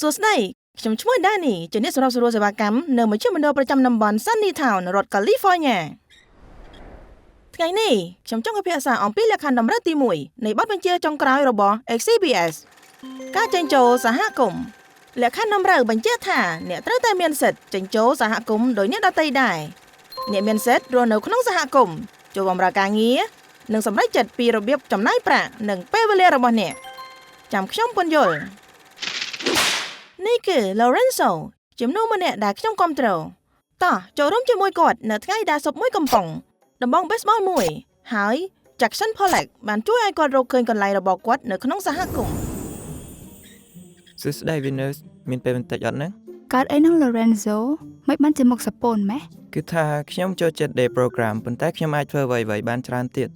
សួស្តីខ្ញុំឈ្មោះ Danny ជាអ្នកសម្របសម្រួលសេវាកម្មនៅមជ្ឈមណ្ឌលប្រចាំតំបន់ Sunny Town រដ្ឋ California ថ្ងៃនេះខ្ញុំចង់ពិភាក្សាអំពីលក្ខខណ្ឌតម្រូវទី1នៃបទបញ្ជាចុងក្រោយរបស់ HCBS ការចេញចូលសហគមន៍លក្ខខណ្ឌតម្រូវបញ្ជាក់ថាអ្នកត្រូវតែមានសិទ្ធិចេញចូលសហគមន៍ដោយអ្នកដទៃដែរអ្នកមានសិទ្ធិរស់នៅក្នុងសហគមន៍ចូលបម្រើការងារនិងសម្រេចចិត្តពីរបៀបចំណាយប្រាក់និងពេលវេលារបស់អ្នកចាំខ្ញុំពន្យល់នេះគឺ Lorenzo ជំនួសម្នាក់ដែលខ្ញុំគ្រប់គ្រងតោះចូលរួមជាមួយគាត់នៅថ្ងៃដែលស៊ុបមួយកំប៉ុងដំបង baseball មួយហើយ Jackson Pollock បានជួយឲ្យគាត់រកឃើញកន្លែងរបស់គាត់នៅក្នុងសហគមន៍ សួស្តី Venus មានពេលបន្តិចអត់ហ្នឹង កើតអីនឹង Lorenzo មិនបានជាមុខសពូនម៉េះ គឺថាខ្ញុំចូលចិត្ត day program ប៉ុន្តែខ្ញុំអាចធ្វើអ្វីៗបានច្រើនទៀត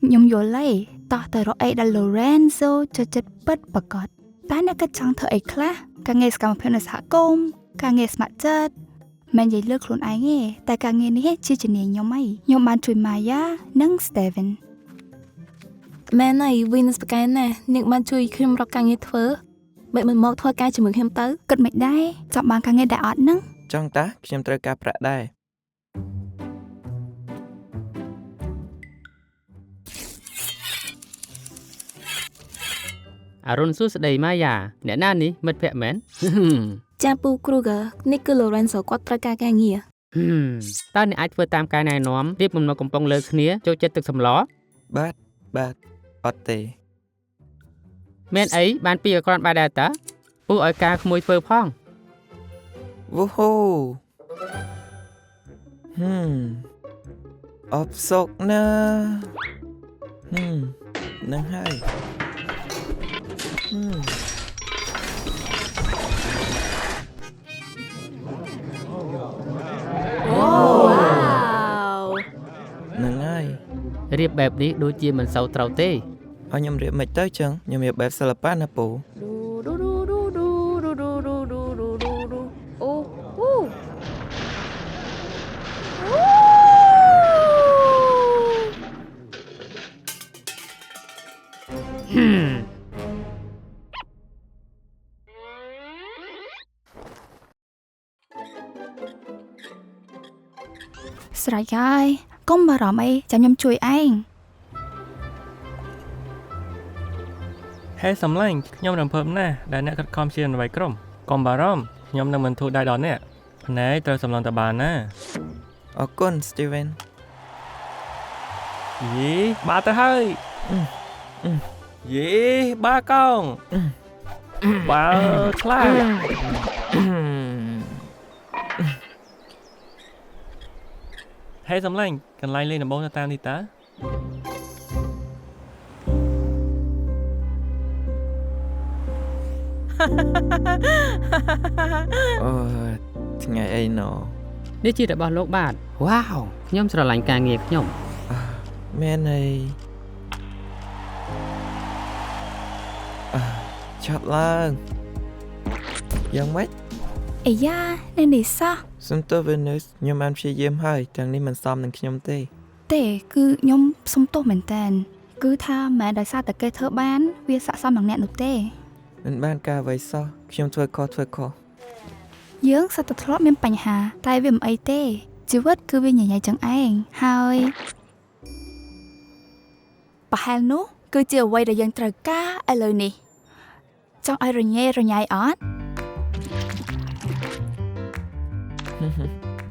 ខ្ញុំយល់ហើយតោះទៅរកអីដែល Lorenzo ចូលចិត្តពិតប្រាកដតើអ្នកគិតចង់ធ្វើអីខ្លះការងារសកម្មភាពនៅសហគមន៍ការងារស្ម័គ្រចិត្តមិននិយាយលើខ្លួនឯងទេតែការងារនេះជាជំនាញខ្ញុំហីខ្ញុំបានជួយ Maya និង Steven មែនហើយ Venus ប្រកែណាស់នាងបានជួយខ្ញុំរកការងារធ្វើមិនមិនមកធ្វើការជាមួយខ្ញុំទៅ គិតមិនដែរចង់បានការងារដែលអត់ហ្នឹង ចង់តាខ្ញុំត្រូវការប្រាក់ដែរ អរុណសួស្តីម៉ាយ៉ាអ្នកណានេះមិត្តភក្តិមែន ចាពូ Kruger នេះគឺ Lorenzo គាត់ត្រូវការការងារ ហឹមតើអ្នកអាចធ្វើតាមការណែនាំរៀបបំណុលកំប៉ុងលើគ្នាចូលចិត្តទឹកសម្ល បាទបាទអត់ទេ មានអីបានពីអក្រន់បាយដែរតើពូឲ្យការក្មួយធ្វើផង វូហូហឹមអបសុកណាហឹមនឹងហើយហឹម វ៉ាវ នឹងហើយ រៀបបែបនេះដូចជាមិនសូវត្រូវទេ ឲ្យខ្ញុំរៀបមិនទៅចឹងខ្ញុំរៀបបែបសិល្បៈណាពូ ឌូឌូឌូឌូឌូឌូឌូឌូឌូឌូឌូអូអូអូ ហឹម ស្រេចហើយកុំបារម្ភអីចាំខ្ញុំជួយឯង ហេសំឡាញ់ខ្ញុំរំភើបណាស់ដែលអ្នកខិតខំជាដើម្បីក្រុមកុំបារម្ភខ្ញុំនឹងមិនធូរដៃដល់អ្នកភ្នែកត្រូវសម្លឹងតបានណា អរគុណ Steven យីបាទៅហើយយីបាកោងបាឆ្លាតហេសំឡាញ់កន្លែងលេងដំបូងនៅតាមនេះតា អូថ្ងៃអីណ នេះជារបស់លោកបាទវ៉ាវខ្ញុំស្រឡាញ់ការងារខ្ញុំ មែនហើយអ่าឆាប់ឡើងយ៉ាងម៉េច អាយ៉ានៅនេះសោះ សុំទោស Venus ខ្ញុំបានព្យាយាមហើយទាំងនេះមិនសមនឹងខ្ញុំទេ ទេគឺខ្ញុំសុំទោសមែនតើគឺថាមិនមែនដោយសារតែគេធ្វើបានវាស័ក្តិសមនឹងអ្នកនោះទេ មិនបានការអ្វីសោះខ្ញុំធ្វើខុសធ្វើខុស យើងសត្វតែធ្លាប់មានបញ្ហា តែវាមិនអីទេជីវិតគឺវាញញែកចឹងឯងហើយប្រហែលនោះគឺជាអ្វីដែលយើងត្រូវការឥឡូវនេះចង់ឲ្យរញ៉េរញ៉ៃអត់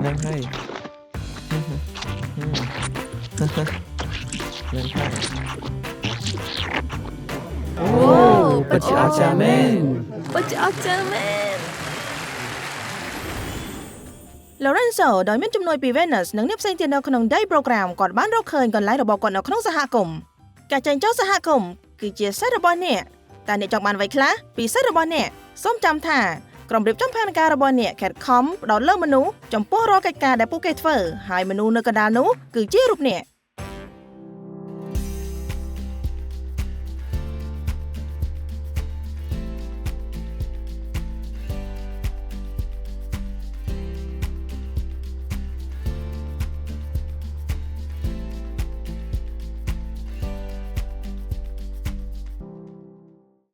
នឹងហើយនឹងហើយ អូ ពិតជាអស្ចារ្យមែន ពិតជាអស្ចារ្យមែន Lorenzo ដោយមានជំនួយពី Venus និងអ្នកផ្សេងទៀតនៅក្នុង Day Program គាត់បានរកឃើញកន្លែងរបស់គាត់នៅក្នុងសហគមន៍ការចេញចូលសហគមន៍គឺជាសិទ្ធិរបស់អ្នកតើអ្នកចង់បានអ្វីខ្លះពីសិទ្ធិរបស់អ្នកសូមចាំថាក្រុមរៀបចំផែនការរបស់អ្នកខិតខំផ្ដោតលើមនុស្សចំពោះរាល់កិច្ចការដែលពួកគេធ្វើហើយមនុស្សនៅកណ្ដាលនោះគឺជារូបអ្នក